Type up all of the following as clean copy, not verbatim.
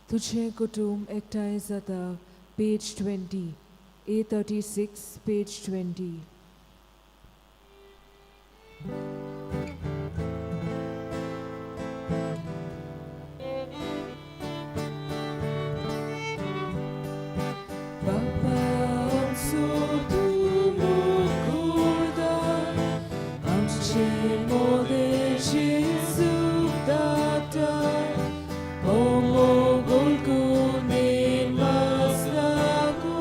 तुजें कुटूंब एकठांय जाता, page 20, A 36, page 20. बापा आमचो तूं मुकुर्दा, आमचे मोदें जेजूक दाटा, ओ मोगोल कुनेन वासनाको,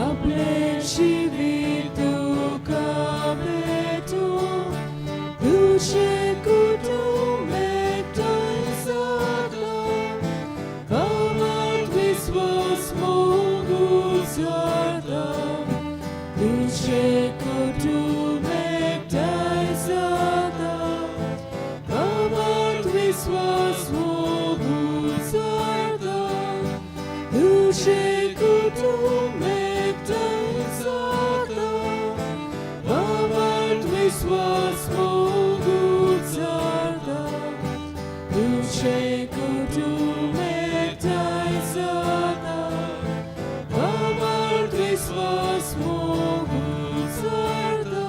आपलें जिवीत तुका भेटो, तुजें कुटूंब एकठांय जाता, भावार्थ विस्वास मोग उचारता, तुजें कुटूंब एकठांय जाता, भावार्थ विस्वास मोग उचारता, तुजें कुटूंब एकठांय जाता, भावार्थ विस्वास मोग उचारता, तुजें कुटूंब एकठांय जाता, भावार्थ विस्वास मोग उचारता.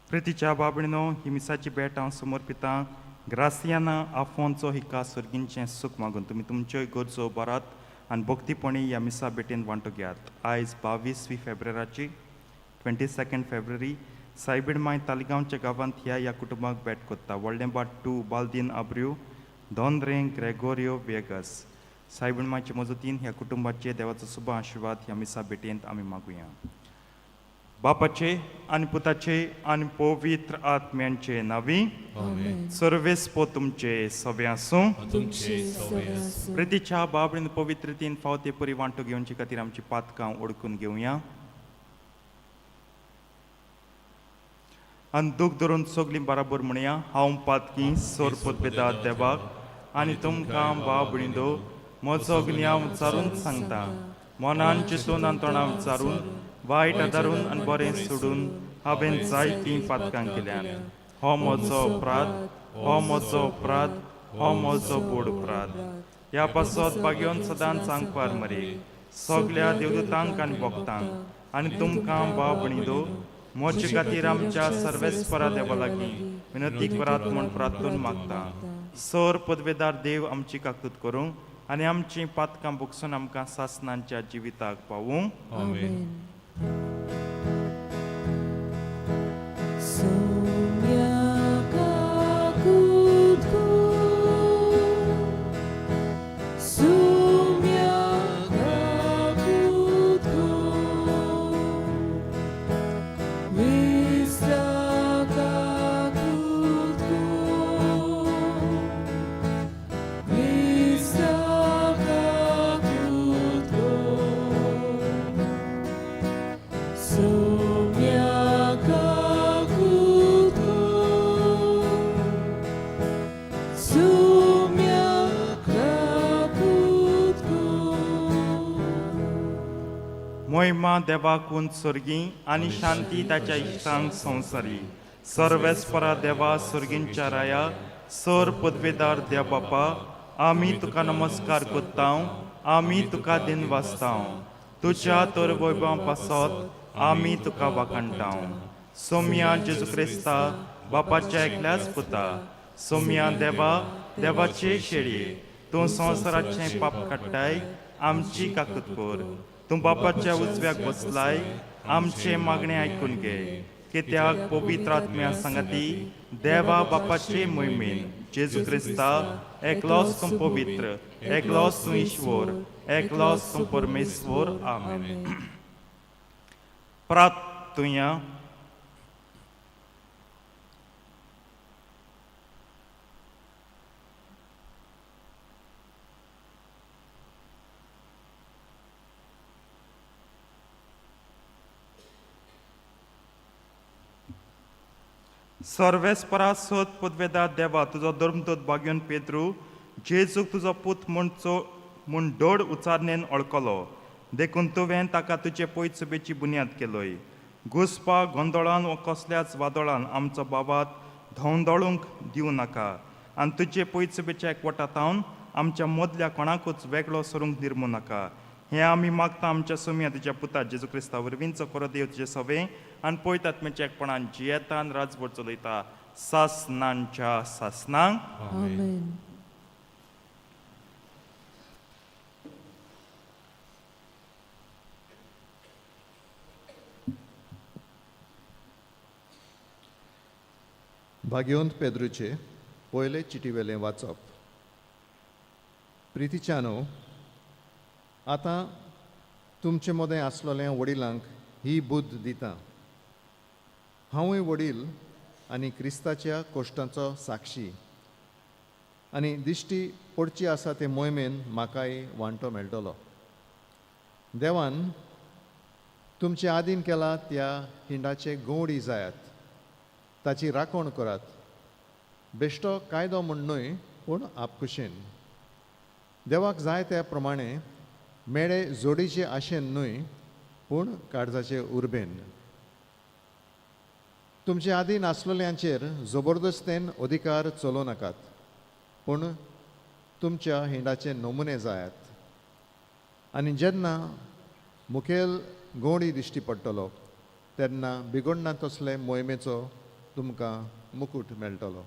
प्रितीच्या बाबणीनो, ही मिसाची भेट हांव समर्पितां ग्रासियाना आफोन्सो हिका सर्गींचें सूख मागून. तुमी तुमच्योय गरजो बरात आनी भक्तीपणी ह्या मिसा भेटेन वांटो घेयात. आयज 22वी फेब्रेराची, 22 फेब्रुवारी. सायबीण माय तालिगांवच्या गांवांत ह्या ह्या कुटुंबाक भेट कोत्ता: व्हडलें बाट 2, बालदीन आब्रियो, दोंद्रे ग्रेगोरियो वेगस. सायबीण मायचे मजतीन ह्या कुटुंबाचे देवाचो शुभ आशिर्वाद ह्या मिसा भेटेंत आमी मागुया. बापाचे आनी पुताचे आनी पवित्र आत्म्यांचे नावी. आमेन. सर्वेस्पोर तुमचे सवे आसूं. तुमचे सवे आसूं. प्रितीच्या बाबडीन पवित्रतेन फावते परी वांटो घेवचे खातीर आमची पातकां ओळखून घेवया आनी दूख धरून सगलीं बराबर म्हणया: हांव पातकी सोर पदवेदा देवाक आनी तुमकां बाबणीदो म्हजो गुन्यांव विचारून सांगता. मनान चिंतून आनी तोंडान विचारून, वायट आदारून आनी बरें सोडून हांवें जायतीं पातकां केल्यान. हो म्हजो अपराध, हो म्हजो अपराध, हो म्हजो बोड अपराध. ह्या पासत भाग्योन सदांच आंकवार मरे, सगल्या देवदूतांक आनी भक्तांक आनी तुमकां बाबणीदो म्हजे खातीर आमच्या सर्वेस्परा देवा लागीं विनंती करात म्हूण प्रार्थून मागता. सर पदवेदार देव आमची काकूत करूं आनी आमची पातकां भोगसून आमकां सासनांच्या जिविताक पावूं. आमेन. सोम्या काकूत कर, सोम्या काकूत कर, विस्ता काकूत कर, विस्ता काकूत कर, सोम्या काकूत कर, सोम्या काकूत कर. मोहिमा देवाक स्वर्गी आनी शांती ताच्या इश्टांक संवसारी. सर्वेस्परा देवा, स्वर्गींच्या राया, सर पदवेदार देव बापा, आमी तुका नमस्कार करतांव, आमी तुका दिन वाचतांव. तुज्या तर वैभव पासत आमी तुका वाखाणटांव. सोम्या जेजू क्रिस्ता, बापाच्या एकल्याच पुता, सोम्या देवा, देवाचे शेळये, तूं संवसाराचें पाप काडटाय, आमची काकूत कर. तूं बापाच्या उजव्याक बसलाय, आमचें मागणें आयकून घे. कित्याक पवित्र आत्म्या सांगाती देवा बापाचे मोहिमेन जेजू क्रिस्ता, एकलोच तूं पवित्र, एकलोच तूं ईश्वर, एकलोच तूं परमेश्वर. आमेन. प्रार्थुया. सर्वेस्परा सोद पदवेदा देवा, तुजो धर्मदूत भाग्योन पेद्रू जेजूक तुजो पूत म्हणचो म्हूण डोड उचारणेन ओळखलो. देखून तुवें ताका तुजे पयसुबेची बुन्याद केलोय. घुसपा गोंदळान वा कसल्याच वादळान आमचो बाबात धवंदळूंक दिवं नाका. आनी तुजे पयसुबेच्या एकवटांत आमच्या मदल्या कोणाकूच वेगळो सरूंक निर्मू नाका. हें आमी मागता आमच्या सोम्या तुज्या पुता जेजू क्रिस्ता वरवींचो खरो देव तुजे सवे आनी पयत आत्म्याच्या एकपणान जियेता आनी राजवट चलयता सासनांच्या सासनांक. आमेन. भाग्यवंत पेद्रूचे पयले चिटीवेलें वाचप. प्रितीच्यानो, आतां तुमचे मदें आसलेल्या वडिलांक ही बुद्द दिता. हांवूय वडील आनी क्रिस्ताच्या कोश्टांचो साक्षी आनी दिश्टी पडची आसा ते मोहिमेन म्हाकाय वांटो मेळटलो. देवान तुमचे आदीन केला त्या हिंडाचे गवडी जायात, ताची राखण करात. बेश्टो कायदो म्हूण न्हय, पूण आपखुशेन देवाक जाय त्या प्रमाणे, मेळे जोडीचे आशेन न्हय, पूण काळजाचे उर्बेन. तुमचे आदीं नासलेल्यांचेर जबरदस्तेन अधिकार चलोवं नाकात, पूण तुमच्या हिंडाचे नमुने जायात. आनी जेन्ना मुखेल गोंडी दिश्टी पडटलो तेन्ना बिगडना तसले मोहिमेचो तुमकां मुकूट मेळटलो.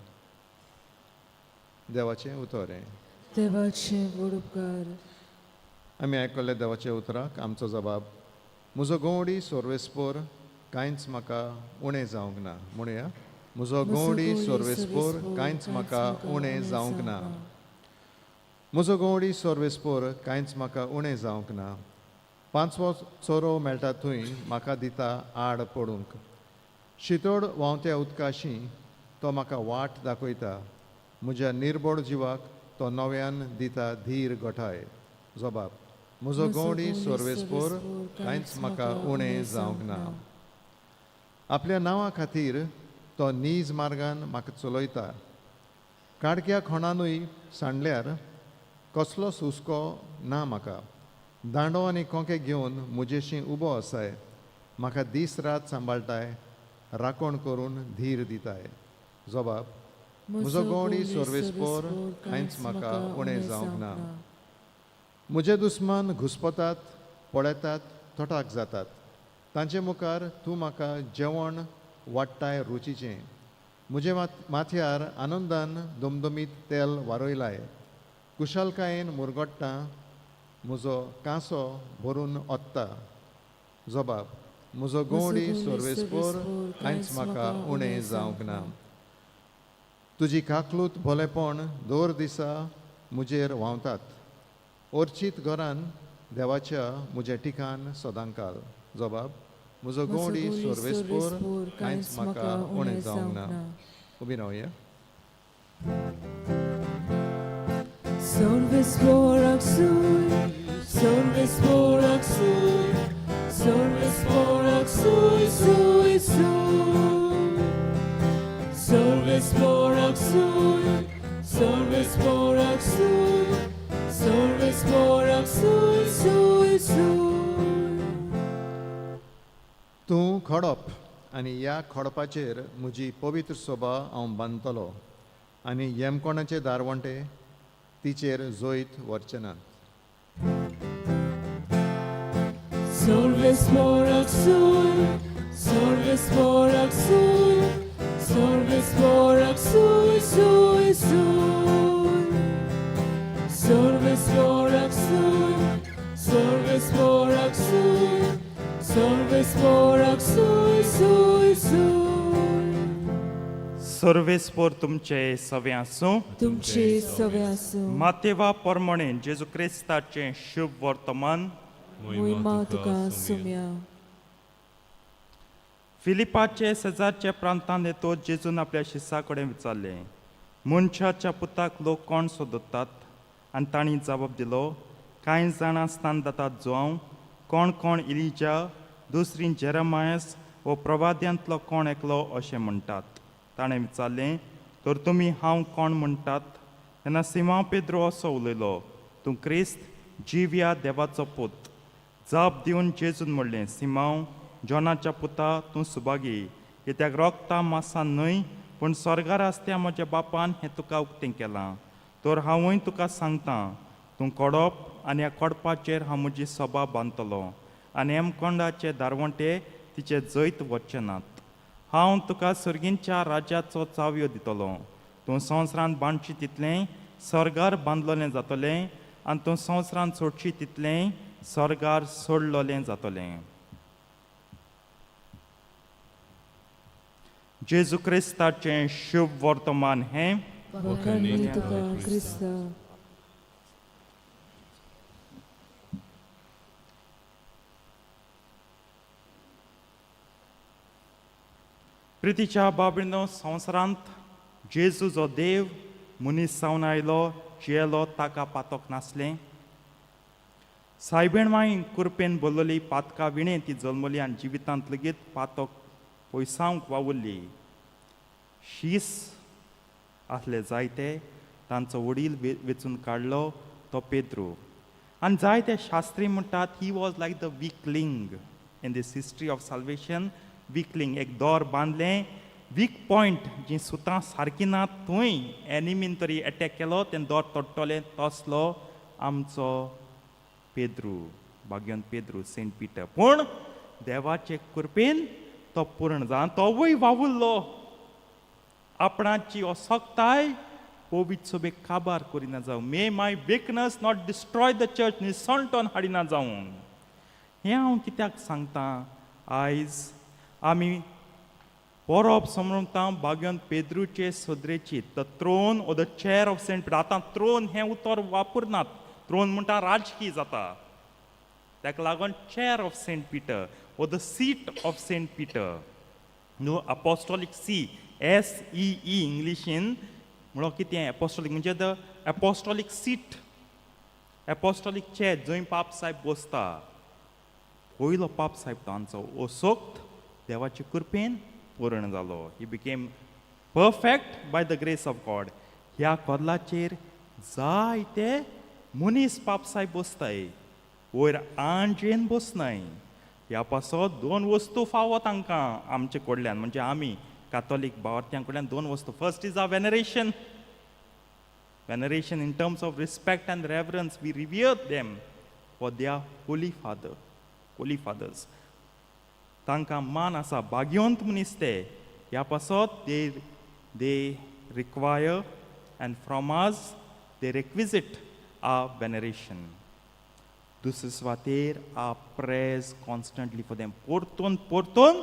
देवाचें उतर हें. देवाचे व्हड उपकार. आमी आयकल्ले देवाच्या उतराक आमचो जबाब, म्हजो गंवडी सोर्वेस्पोर कांयच म्हाका उणें जावंक ना. म्हणया, म्हजो गंवडी सोर्वेस्पोर कांयच म्हाका उणें जावंक ना. म्हजो गंवडी सोर्वेस्पोर कांयच म्हाका उणें जावंक ना. पांचवो चोरो मेळटा थंय म्हाका दिता आड पडूंक. शितोड व्हांवत्या उदकाशी तो म्हाका वाट दाखयता. म्हज्या निर्बोड जिवाक तो नव्यान दिता धीर गोठाय. जबाब, म्हजो गंवडी सोर्वेस्पोर कांयच म्हाका उणें जावंक ना. आपल्या नांवा खातीर तो नीज मार्गान म्हाका चलयता. काडक्या खोणानूय सांडल्यार कसलोच हुस्को ना म्हाका. दांडो आनी कोंके घेवन म्हजेशी उबो आसाय. म्हाका दीस रात सांबाळटाय, राखण करून धीर दिताय. जबाब, म्हजो गवडी सोर्वेस्पोर कांयच म्हाका उणें जावंक ना. म्हजे दुस्मान घुस्पतात, पळयतात, तटाक जातात. तांचे मुखार तूं म्हाका जेवण वाडटाय रुचीचें. म्हजे माथ्यार आनंदान दमदमीत तेल वारयलाय. कुशालकायेन मुरगट्टा, म्हजो कांसो भरून ओत्ता. जबाब, म्हजो गवडी सोर्वेस्पोर कांयच म्हाका उणें जावंक ना. तुजी काकलूत भोलेपण दर दिसा म्हजेर व्हांवतात. ओर्चीत घरान देवाच्या म्हजें ठिकाण सदांकाल. जबाब, म्हजो गवडी सोर्वेस्पोर कांयच म्हाका उणें जावंक ना. उबी रावया. Sorvesporak suy, sorvesporak suy, sorvesporak suy, suy, suy. Sorvesporak suy, sorvesporak suy, sorvesporak suy, suy, suy. तूं खडप आनी ह्या खडपाचेर म्हजी पवित्र सोबा हांव बांदतलो आनी येमकोणाचे दारवंटे तिचेर जैत व्हरचे नात. Sorvesporak suy, sorvesporak suy, sorvesporak suy, suy, suy. Sorvesporak suy, sorvesporak suy, sorvesporak suy, suy, suy. सर्वेस्पोर तुमचे सवे आसूं. तुमचे सवे आसूं. मातेवा परमणे जेजू क्रिस्ताचें शुभ वर्तमान. मोहिमा तुका सुम्या. फिलिपाचे शेजारच्या प्रांतांत येतो जेजून आपल्या शिसा कडेन विचारलें, मनशाच्या पुताक लोक कोण सोदतात? आनी तांणी जबाब दिलो, कांय जाणां स्थान दातात जुआंव, कोण कोण इलिजा, दुसरी जेरमायस वो प्रवाद्यांतलो कोण एकलो अशें म्हणटात. ताणें विचारलें, तर तुमी हांव कोण म्हणटात? तेन्ना सिमांव पेद्रो असो उलयलो, तूं क्रिस्त जिव्या देवाचो पूत. जाप दिवन जेजून म्हणलें, सिमांव, जॉनाच्या पुता, तूं सुभागी, कित्याक रोगता मासान न्हय पूण स्वर्गार आसत्या म्हज्या बापान हें तुका उक्तें केलां. तर हांवूय तुका सांगता, तूं कोडप आनी ह्या कोडपाचेर हांव म्हजी सभा बांदतलो आनी हेमकोंडाचे दारवंटे तिचे जैत वचचे नात. हांव तुका सर्गींच्या राज्याचो चावयो दितलो. तूं संवसारांत बांदशी तितलें स्वर्गार बांदलोलें जातलें आनी तूं संवसारांत सोडशी तितलें स्वर्गार सोडलोलें जातलें. जेजू क्रिस्ताचें शुभ वर्तमान हें. वाखाणणी तुका क्रिस्ता. प्रितीच्या बाबीनो, संवसारांत जेजू जो देव मनीस जावन आयलो, जियेलो, ताका पातक नासलें. सायबेण माई कुरपेन बोल्लोली पातका विणें ती जल्मली आनी जिवितांत लेगीत पातक पयसावंक वावुरली. शीस आसले जायते, तांचो वडील वेंचून काडलो तो पेद्रू. आनी जायते शास्त्री म्हणटात he was like the weakling in this history of salvation. Weakling, एक दोर बांदलें, वीक पॉयंट, जीं सुतां सारकीं नात थंय एनिमीन तरी एटॅक केलो, तें दोर तोडटलें तसलो आमचो पेद्रू, भाग्यवंत पेद्रू, सेंट पिटर. पूण देवाचे कृपेन तो पूर्ण जावन तोवूय वावुरलो. आपणाची असक्ताय पवित्र सभेक काबार करिना जावं. May my weakness not destroy the church, निसणटोन हाडिना जावं. हें हांव कित्याक सांगता, आयज आमी परब समजता भाग्यवंत पेद्रूचे सदरेची, the throne or the chair of Saint Peter. आतां थ्रोन हें उतर वापरनात, थ्रोन म्हणटा राजकीय जाता, ताका लागून chair of Saint Peter or the seat of Saint Peter, न्हू. अपोस्टॉलीक सी, एस ई ई इंग्लिशीन म्हणो कितें, एपोस्टॉलीक म्हणजे the apostolic seat, apostolic chair, जंय पाप साहेब बसता. पयलो पाप साहेब तांचो असोक्त देवाचे कृपेन पूर्ण जालो. He became perfect by the grace of God. ह्या कोदलाचेर जायते मनीस पाप साहेब बसताय, वयर आंजेन बसनाय. ह्या पासत दोन वस्तू फावो तांकां आमचे कडल्यान, म्हणजे आमी कातोलीक भावार्थ्यां कडल्यान दोन वस्तू. First is a veneration. Veneration in terms of respect and reverence, we revere them for their holy father, holy fathers. तांकां मान आसा, भाग्यवंत मनीस ते. ह्या पासत they require and from us they requisite a veneration. दुसरे सुवातेर a prayers constantly for them. परतून परतून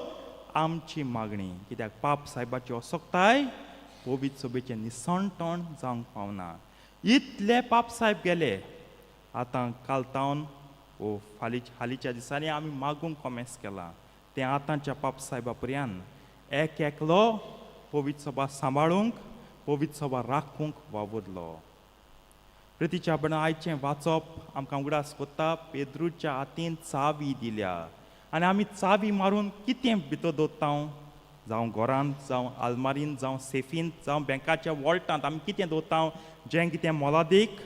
आमची मागणी, कित्याक पाप साहेबाची असक्ताय पवित्र सभेचें निसणटण जावंक पावना. इतले पाप साहेब गेले, आतां काल तावन ओ फाली हालींच्या दिसांनी आमी मागूंक कोमेस केलां तें आतांच्या पाप साहेबा पर्यंत एक एकलो पवित्र सभा सांबाळूंक, पवित्र सभा राखूंक वावुरलो. प्रितीच्या बण, आयचें वाचप आमकां उगडास कोत्ता, पेद्रूच्या हातीन चावी दिल्या आनी आमी चावी मारून कितें भितर दवरता, जावं घरांत, जावं आलमारीन, जावं सेफींत, जावं बँकाच्या वॉल्टांत आमी कितें दवरता, जें कितें मोलादीक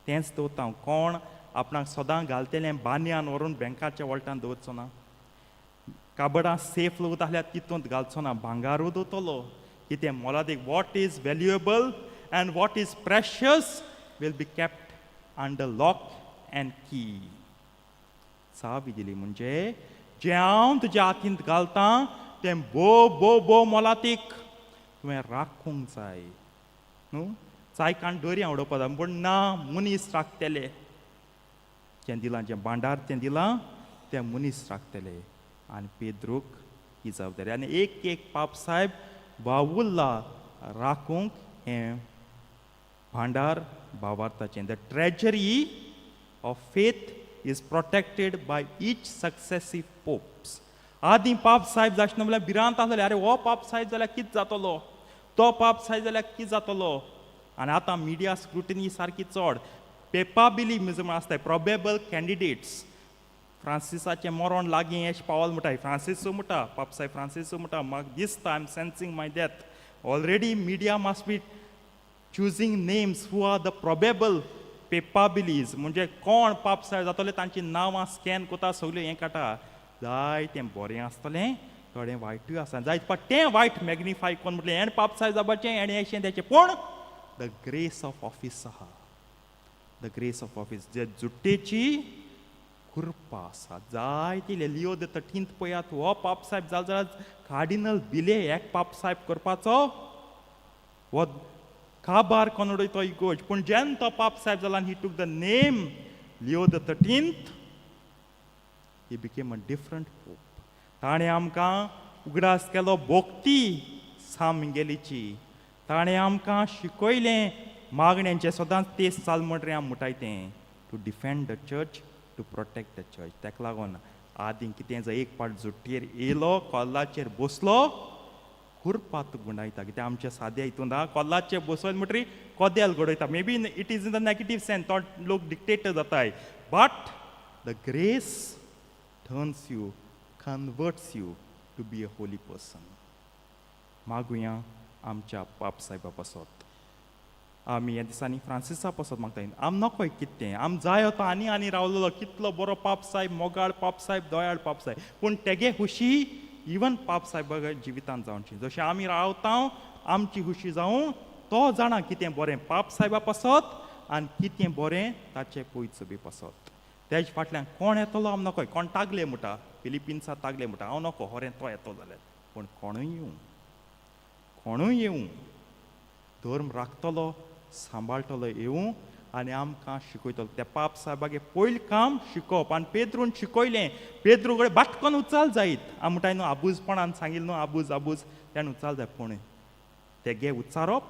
तेंच दवरता. कोण आपणाक सदां घालतलें बानयान व्हरून बँकाच्या वॉल्टांत दवरचो ना, काबडां सेफ उरता जाल्यार तितूंत घालचो ना, भांगारूय दवरतलो. कितें मोलादीक, what is valuable and what is precious will be kept under lock and key. चावी दिली म्हणजे जें हांव तुज्या हातींत घालतां तें भोव भोव भोव मोलादीक, तुवें राखूंक जाय न्हू. चायकान दोरयां उडोवपा जाय, पूण ना, मनीस राखतले. जें दिलां, जें भांडार तें दिलां तें मनीस राखतले. आनी पेद्रूक ही जबाबदारी आनी एक एक पाप साहेब वावुरला राखूंक हें भांडार भावार्थाचें. The treasury of faith is protected by each successive popes. आदीं पाप साहेब जायना म्हणल्यार भिरांत आसलेली, आरे हो पाप साहेब जाल्यार कितें जातलो, तो पाप साहेब जाल्यार कितें जातलो. आनी आतां मिडिया स्क्रुटनी सारकी चड, पेपाबिली म्हण आसता, प्रोबेबल कॅन्डिडेट्स. फ्रांसिसाचें मरण लागीं एश पावल म्हणटा, फ्रांसिसू म्हणटा, पाप साहेब फ्रांसिसू म्हणटा, म्हाका दिसता I am sensing my death. Already media must be choosing names who are the probable papabilis, म्हणजे कोण पाप साहेब जातले तांची नांवां स्कॅन करता, सगळ्यो हें काडटा. जाय तें बरें आसतलें थोडें वायटूय आसा जायत पण तें वायट मॅग्निफाय कोण म्हटलें हेण पाप सायब जावपाचें हेणें अशें तेचें. पूण the grace of office आहा, the grace of office जे जुट्टेची कृपा आसा. जायती लियो the thirteenth पळयात, हो पाप सायब जालो जाल्यार कार्डिनल बिले एक पाप सायब करपाचो हो काबार कोण उडयतो इगोज. पूण जेन्ना तो पाप सायब जाला he took the name Leo the thirteenth, he became a different pope. ताणें आमकां उगडास केलो भोक्ती सामगेलीची, ताणें आमकां शिकयलें मागण्यांचें सदांच तें साल म्हणटरीर आमी म्हणटाय तें to defend the church, to protect the church. ताका लागून आदीं कितें जर एक पाट जुट्टेर येयलो कोल्लाचेर बसलो कुरपात गुंडायता. कित्याक आमच्या साद्या हितून आहा कोल्लाचेर बसयलें म्हणटरीर कोदेल घडयता. May be it is in the negative sense, तो लोक डिक्टेटर जाताय, but the grace turns you, converts you to be a holy person. मागुया आमच्या पाप सायबा पासत. आमी ह्या दिसांनी फ्रांसिसा पासत मागता. आम नकोय कितें आम जाय तो आनी आनी रावलेलो कितलो बरो पाप सायब, मोगाळ पाप सायब, दयाळ पाप सायब, पूण तेगे खुशी इवन पाप सायबा जिवितांत जावची. जशें आमी रावता आमची खुशी जावं, तो जाणा कितें बरें पाप सायबा पासत आनी कितें बरें ताचे पयचो बी पासत. तेज फाटल्यान कोण येतलो आम नकोय. कोण तागले म्हणटा, फिलिपिन्सा तागले म्हणटा हांव नको होरें तो येतो जाल्यार, पूण कोणूय येवं, कोणूय येवं, धर्म राखतलो सांबाळटलो येवं आनी आमकां शिकयतलो. त्या पाप सायबागे पयलें काम शिकोवप. आनी पेद्रून शिकयलें, पेद्रू कडेन बाटकोन उचाल जायत आमी म्हणटाय न्हू आबूजपणान सांगिल्लें न्हू आबूज आबूज तेणें उचाल जाय, पूण तेगे उच्चारप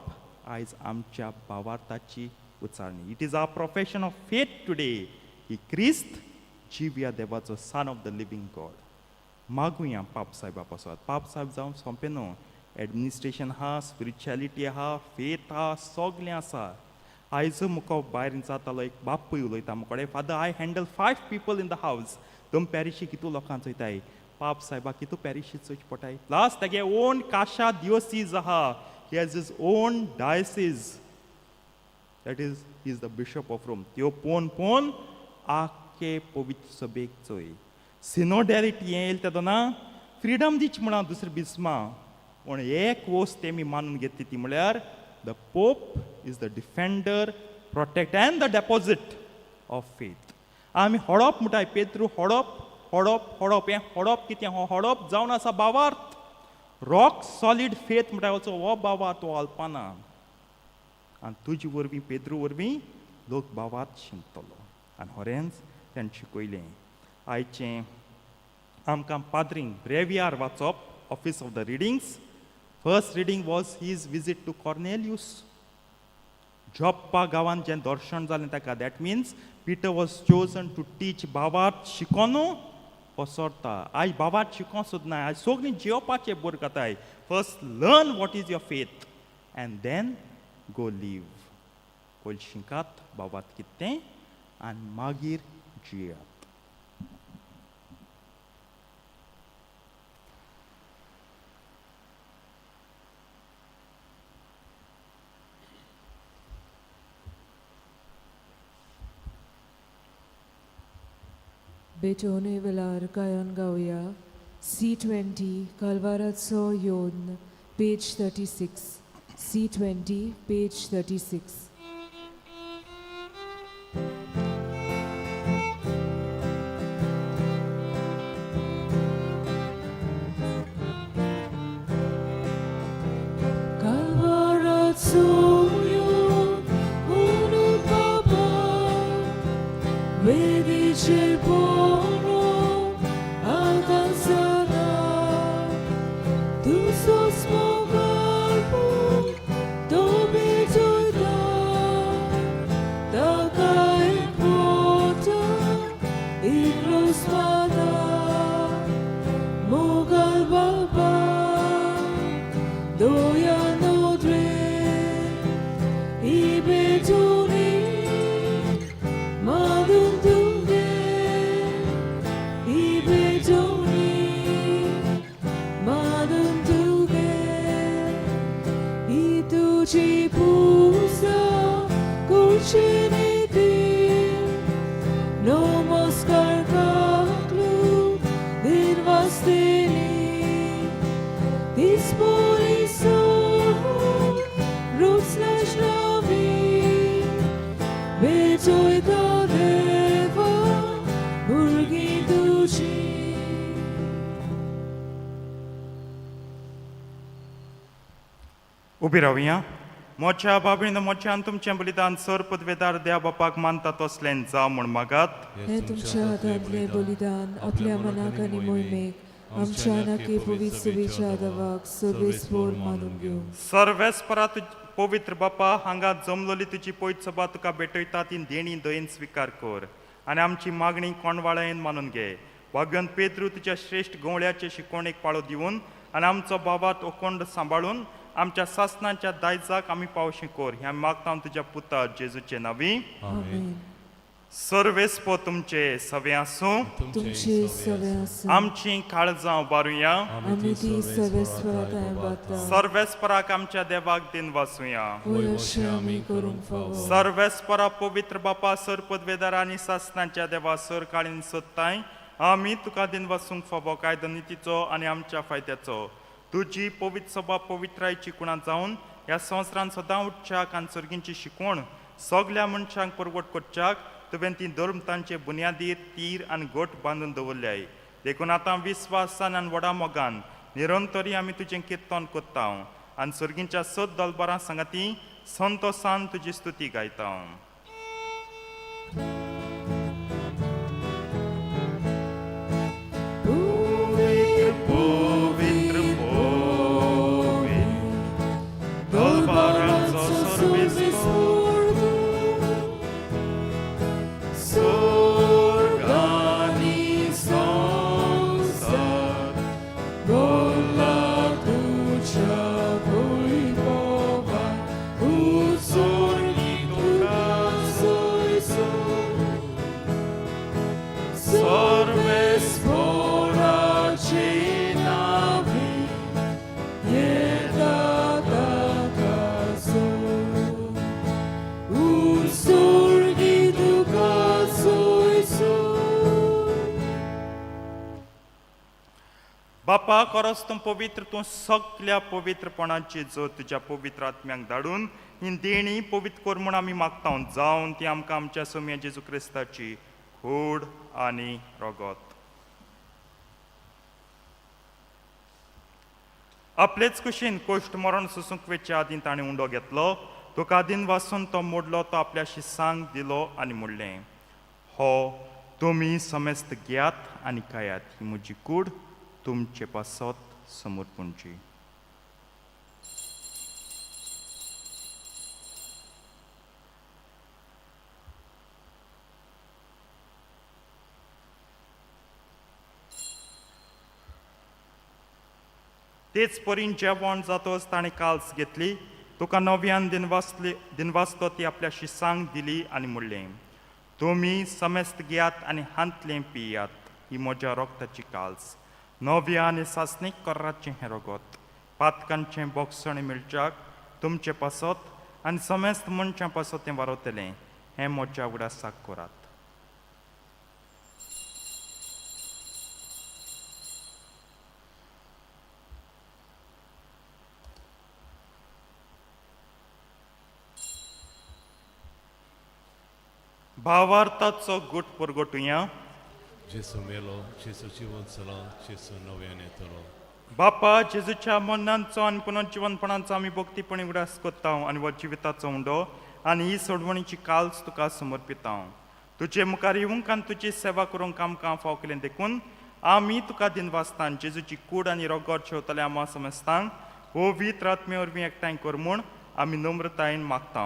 आयज आमच्या भावार्थाची उच्चारणी. It is our profession of faith today की क्रिस्त जिव्या देवाचो son of the living God. मागुया पाप सायबा पासत. पाप सायब जावं सोंपें न्हू, एडमिनिस्ट्रेशन आहा, स्पिरिच्युअलिटी आहा, फेथ आहा, सगळें आसा. आयज मुखो भायर जातालो एक बापूय उलयता मुकोडे, father I handle 5 people in the house. तुम पॅरिशी कितू लोकांक चोयताय, पाप सायबा कितू पॅरिशी चोयचे पडटाय. प्लस तेगे ओन काशा दियोसीज आहा, he has his own diocese, that is he is the bishop of Rome. त्यो पोवन पोवन आख्खे पवित्र सभेक चोय. सिनोडॅलिटी हें येयलें तेदोना फ्रिडम दिच म्हणा दुसरें बिस्मा, पूण एक वस्त तेमी मानून घेतली ती म्हळ्यार the pope is the defender, protect and the deposit of faith. आमी होडप म्हणटाय, पेत्रू होडप होडप होडप, हें होडप कितें? हो होडप जावन आसा भावार्थ, रॉक सॉलीड फेथ म्हणटाय वचो हो भावार्थ, हो अल्पाना. आनी तुजे वरवीं पेद्रू वरवीं लोक भावार्थ शिंपतलो. आनी होरेंच तेणें शिकयलें. आयचें आमकां पाद्रींक ब्रेवियार वाचप, office of the readings. First reading was his visit to Cornelius. Joppa गांवांत जें दर्शन जालें ताका, that means Peter was chosen to teach भावार्थ शिकोनू पसरता. आयज भावार्थ शिकों सुद्दां नाय, आयज सगळीं जियोपाचें बोर घाताय. First learn what is your faith and then go live. पयलीं शिकात भावार्थ कितें आनी मागीर जियात. बेटोने वेलार गायन गावया C20 कलवाराचो योन, page 36, C20 page 36. Kalvaraço yon unubaba vedice poro alcanzará tu sos mogalpo dobitoida taka importa igrosmana Mughal Baba doya nodre ibetuni madunduge ibetuni madunduge ituji pusa kuchiniti নমস্কার কাকলু দিনবাস্তিনি उबी रावया. मोच्या बाबीन मोच्यान तुमचें बलिदान सर पदवेदार देवा बापाक मानता तसलें जावं म्हूण मागात. हें तुमच्या हातांतलें बलिदान आपल्या मनाक आनी मोहिमेक आमच्या नाके पवित्र सभेच्या देवाक सर्वेस्पोर मानून घेवं. सर्वेस्परा तुज पवित्र बापा, हांगा जमलोली तुजी पयत सभा तुका भेटयता ती देणी दयेन स्विकार कर आनी आमची मागणी कोंडवाळायेन मानून घे. भाग्योन पेद्रू तुज्या श्रेश्ठ गवळ्याचे शिकवणेक पाळो दिवन आनी आमचो बाबात ओकोंड सांबाळून आमच्या सासनाच्या दायजाक आमी पावशी कर. हें आमी मागता तुज्या पुता जेजूचे नांवी. आमेन. सर्वेस्पो तुमचे सवे आसूं. तुमचे सवे आसूं. आमची काळजां उबारुया. आमी ती सर्वेस्परा बाता. सर्वेस्पराक आमच्या देवाक दिन वासुया. वय अशें आमी करूंक फावो. सर्वेस्परा पवित्र बापा, सर पदवेदार आनी सासनाच्या देवा, सर काळीन सोदताय आमी तुका दिन वासूंक फावो कायदो नितीचो आनी आमच्या फायद्याचो. तुजी पवित्र सभा पवित्रायची कुणां जावन ह्या संवसारान सदां उठच्याक आनी सर्गींची शिकवण सगल्या मनशांक परवट करच्याक तुवें ती धर्म तांचे बुन्यादीर तीर आनी गोट बांदून दवरल्याय. देखून आतां विस्वासान आनी व्हडा मोगान निरंतरी आमी तुजें किर्तन करता आनी सर्गींच्या सद दलबारां सांगाती संतोसान तुजी स्तुती गायता. पवित्र पवित्र दलबारांचो सर्वेस्पोर, स्वर्ग आनी संवसार भरला तुज्या वैभवान, उत्सर्गी तुका सर्वेस्पोराचे नांवी येता ताका सोड. उत्सर्गी तुका सोयसोड. बापा, खरोच तूं पवित्र, तूं सगल्या पवित्रपणाची जो तुज्या पवित्र आत्म्यांक धाडून ही देणी पवित्र कर म्हूण आमी मागता. जावन ती आमकां आमच्या सोम्या जेजू क्रिस्ताची कूड आनी रगत. आपलेच कुशीन कोश्ट मरण सोसूंक वेच्या आदीं ताणें उंडो घेतलो, तुका दिन वासून तो मोडलो, तो आपल्या शिसांक दिलो आनी म्हणलें, हो तुमी समेस्त घेयात आनी खायात, ही म्हजी कूड तुमचे पासत समर्पणची. तेच परीन जेवण जातच ताणें काल्स घेतली, तुका नव्यान दिनवासली दिनवासतो ती आपल्या शिसांक दिली आनी म्हणलें, तुमी समेस्त घेयात आनी हांतलें पियात, ही म्हज्या रोगताची काल्स, नव्या आनी सासणीक कराचें हें रगत, पातकांचें बोगसण मेळच्याक तुमचे पासत आनी समेस्त मनशां पासत तें वारवतलें. हें म्हज्या उडासाक करात. भावार्थाचो गुट परगटुया. जेजू मेलो, जेजू जिवन जाला, जेजू नव्यान येतलो. बापा, जेजूच्या मरणांचो आनी पुनर्जिवनपणाचो आमी भक्तीपणी उडास करता आनी हो जिविताचो उंडो आनी ही सोडवणीची काल्स तुका समर्पिता. तुजे मुखार येवंक आनी तुजी सेवा करूंक आमकां फाव केलें देखून आमी तुका दिनवासता. जेजूची कूड आनी रगत शेवतले आमा समजतांक पवित्र आत्मे वरवीं एकठांय कर म्हूण आमी नम्रतायेन मागता.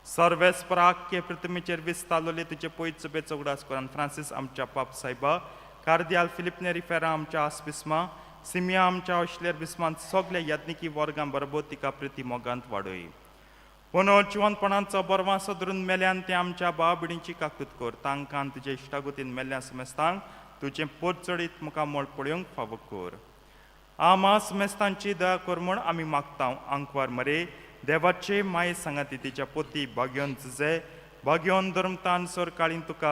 सर्वेस्परा आख्खे पृथ्वीचेर विस्तारलेले तुजे पयत सभेचो उगडास कर आनी फ्रांसीस आमच्या पाप सायबा, कार्दियाल फिलिप नेरी फेरा आमच्या आसबिस्मा, सिमिया आमच्या ऑश्लेर बिस्मान, सगल्या याज्ञिकी वर्गां बरोबर तिका प्रिती मोगांत वाडय. पुनर्जिवनपणाचो बरवासो धरून मेल्यान ते आमच्या भाव भयणींची काकूत कर. तांकां तुजे इश्टागतीन मेल्ल्या समेस्तांक तुजें पोटचडीत मुखामळ पळोवंक फावो कर. आमा समेस्तांची दया कर म्हूण आमी मागता. आंकवार मरे देवाचे माये सांगाती तिच्या पोती भाग्योन जुजे भाग्योन धर्मतान सर काळीन तुका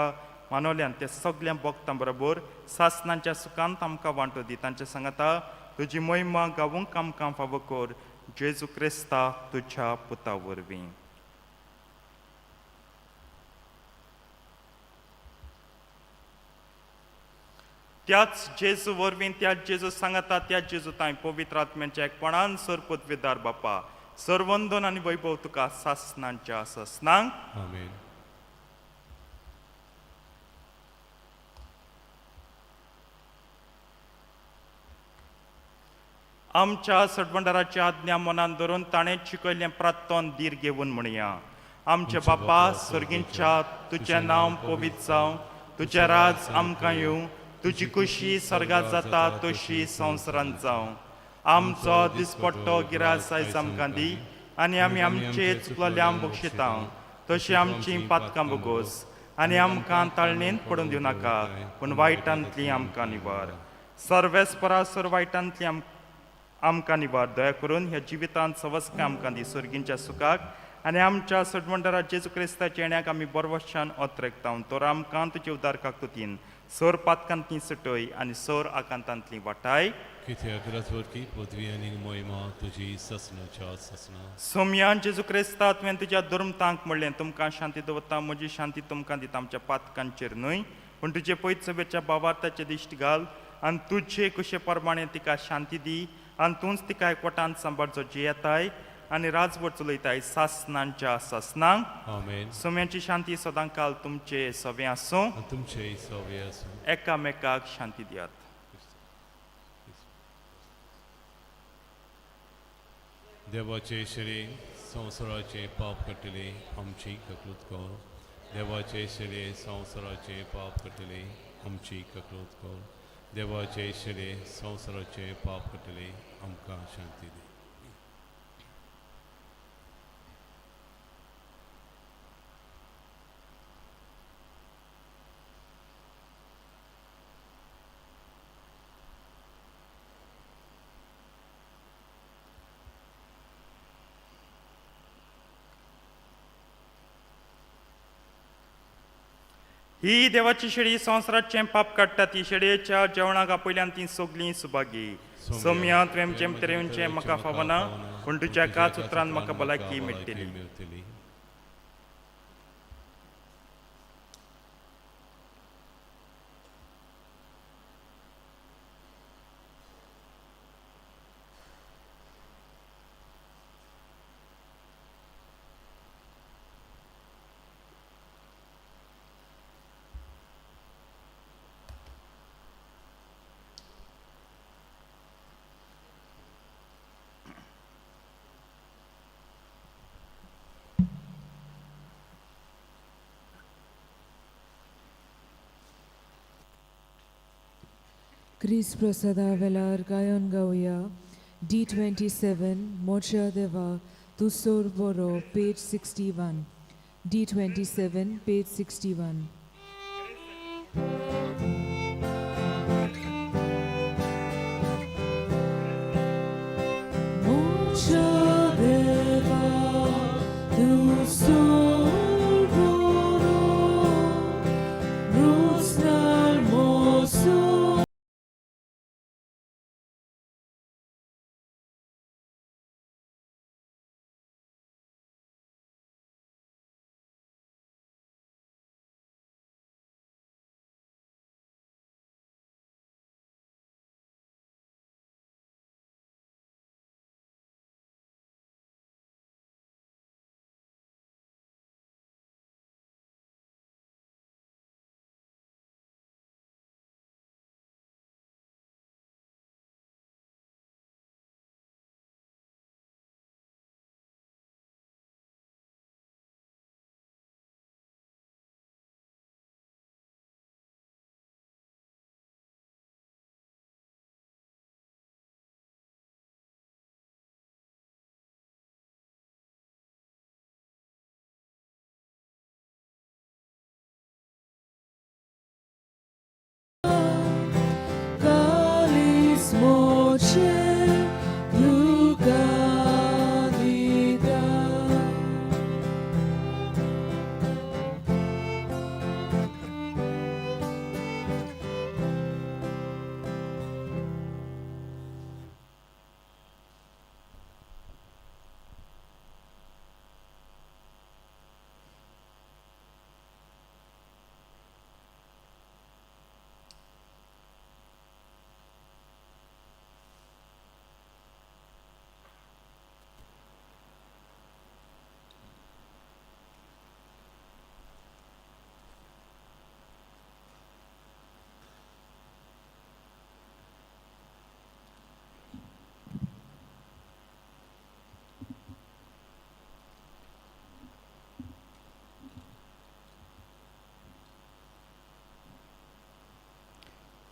मानवल्यान ते सगल्या भक्तां बरोबर सासनांच्या सुखांत आमकां वांटो दी. तांच्या सांगाता तुजी मोहिमा गावूंक आमकां फावो कर. जेजू क्रिस्ता तुज्या पुता वरवीं. त्याच जेजू वरवीं, त्याच जेजू सांगाता, त्याच जेजू तांय पवित्र आत्म्याच्या एकपणान सर पदवीदार बापा, सर्वंदन आनी वैभव तुका सासनांच्या सासनांक. आमेन. आमच्या सटबंडाराची आज्ञा मनान धरून ताणें शिकयल्लें प्रार्थन धीर घेवन म्हणया. आमचे बापा सर्गींच्या, तुजें नांव पवित्र जावं, तुजें राज आमकां येवं, तुजी खुशी सर्गात जाता तशी संवसारांत जावं. आमचो दिसपट्टो गिरास आयज आमकां दी आनी आमी आमचे चुकलोल्या बक्षिता तशी आमची पातकां बोगोस आनी आमकां ताळणेंत पडून दिवं नाका, पूण वायटांतली आमकां निवार. सर्वेस्परा सर वायटांतली आमकां निवार. दया करून ह्या जिवितांत सवस्कां आमकां दी सर्गींच्या सुखाक आनी आमच्या सटमंडरा जेजू क्रिस्ताच्या येण्याक आमी बरवशान ओतरेकता. तर आमकां तुजे उदार काकतुतीन सर पातकांतली सुटय आनी सर आकांतांतली वाटाय. कित्याक राजवटकी पदवी आनी मोहिमा तुजी ससनाच्या ससना. सोमयान जेजू क्रिस्ता तुवें तुज्या धर्मतांक म्हणलें, तुमकां शांती दवरता, म्हजी शांती तुमकां दिता. आमच्या पातकांचेर न्हय पूण तुजे पयत सभेच्या बावार्थाचे दिश्ट घाल आनी तुजे कुशे प्रमाणे तिका शांती दी आनी तूंच तिका एकवटान सांबाळ जो जियेताय आनी राजवट चलयताय सासनांच्या सासनांक. आमेन. सोम्याची शांती सदां काल तुमचे सवे आसूं. आनी तुमचेय सवे आसूं. एकामेकाक शांती दियात. देवाचे शरीर संवसाराचे पाप कटले आमची ककृत कर. देवाचे शरीर संवसाराचे पाप कटले आमची ककृत कर. देवाचे शरीर संवसाराचे पाप कटले आमकां शांती दी. ही देवाची शेळी संवसाराचें पाप काडटा, ती शेळयेच्या जेवणाक आपयल्यान ती सगलीं सुभागी. सोम्या तुवें जेम तरेवचें म्हाका फावना, पूण तुज्या एकाच उतरान म्हाका भलायकी मेळटली. मेळटली. क्रिस प्रसादा वेलार गायन गावया D27 मोच्या देवा तूं सोर बरो, पेज 61. D27 page 61. मोच्या देवा तूं सोर बरो, रोसनार मोसो.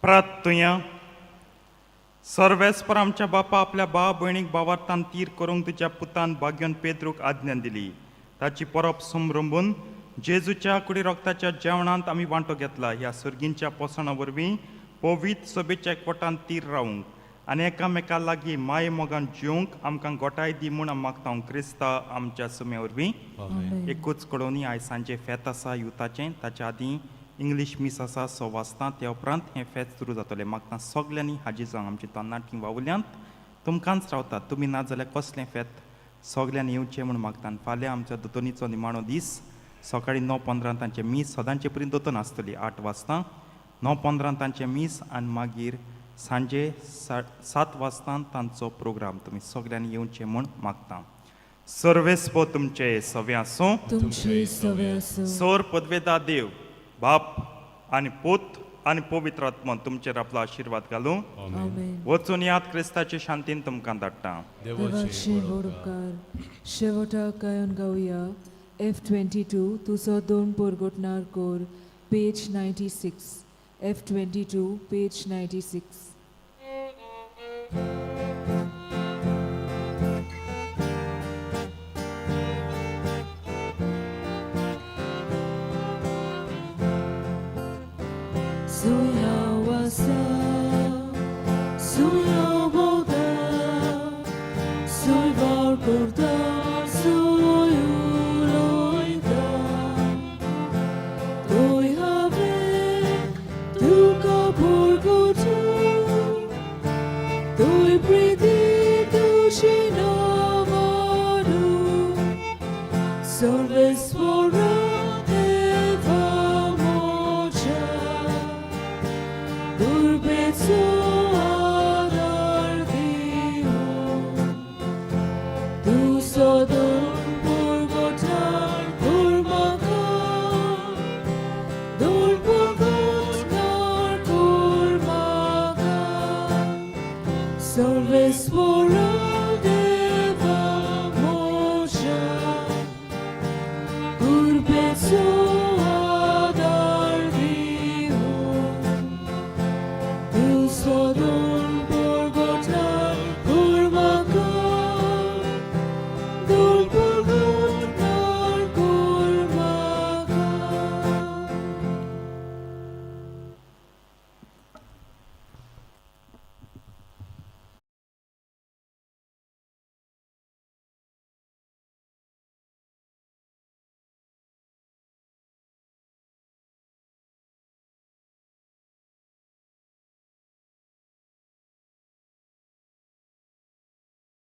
प्रार्थुया. सर्वेस्पर आमच्या बापा, आपल्या भाव भयणीक भावार्थान तीर करूंक तुज्या पुतान भाग्योन पेद्रूक आज्ञा दिली. ताची परब समरंबून जेजूच्या कुडी रोगताच्या जेवणांत आमी वांटो घेतला. ह्या सर्गींच्या पोसणा वरवीं पवित्र सभेच्या एकवटान तीर रावूंक आनी एकामेका लागीं माये मोगान जिवंक आमकां गोटाय दी म्हूण आमी मागता क्रिस्ता आमच्या सुमे वरवीं. आमेन. एकूच कळोवणी, आयज सांजे फेत आसा युथाचें. ताच्या आदीं इंग्लीश मीस आसा 6 वाजता. त्या उपरांत हें फेत सुरू जातलें. मागता सगल्यांनी हाजीर जावंक. आमची तरणाटीं वावुल्यांत तुमकांच रावतात, तुमी ना जाल्यार कसलें फेत? सगल्यांनी येवचें म्हूण मागता. आनी फाल्यां आमच्या दोतोनीचो निमाणो दीस. सकाळीं 9:15 तांचें मीस, सदांचे परी दोतोन आसतली 8 वाजता. 9:15 तांचें मीस आनी मागीर सांजे 7 वाजता तांचो प्रोग्राम. तुमी सगल्यांनी येवचें म्हूण मागता. सर्वेस्पो तुमचे सवे आसूं. तुमचे सवे आसूं. सोर पदवेदा देव बाप आनी पूत आनी पवित्र आत्मा तुमचेर आपलो आशिर्वाद घालूं. आमेन. वचून याद क्रिस्ताची शांतीन तुमकां धाडटा. देवाचे व्हड उपकार. शेवटाक गायन गावया F22 तुजो दोन पोरगोटणार कोर, पेज 96. F22, page 96. Suyawasa, suyaboda, suyvar kurdar, suyuloyda. Toy have, tuka purgotu, toy priti tushinavaru. Sarveswara Deva Mocha. Durbețu adar diu, Tu sodun purgotar kurmaka, Dur purgotar kurmaka, Sarveswara Deva Mocha, Durbețu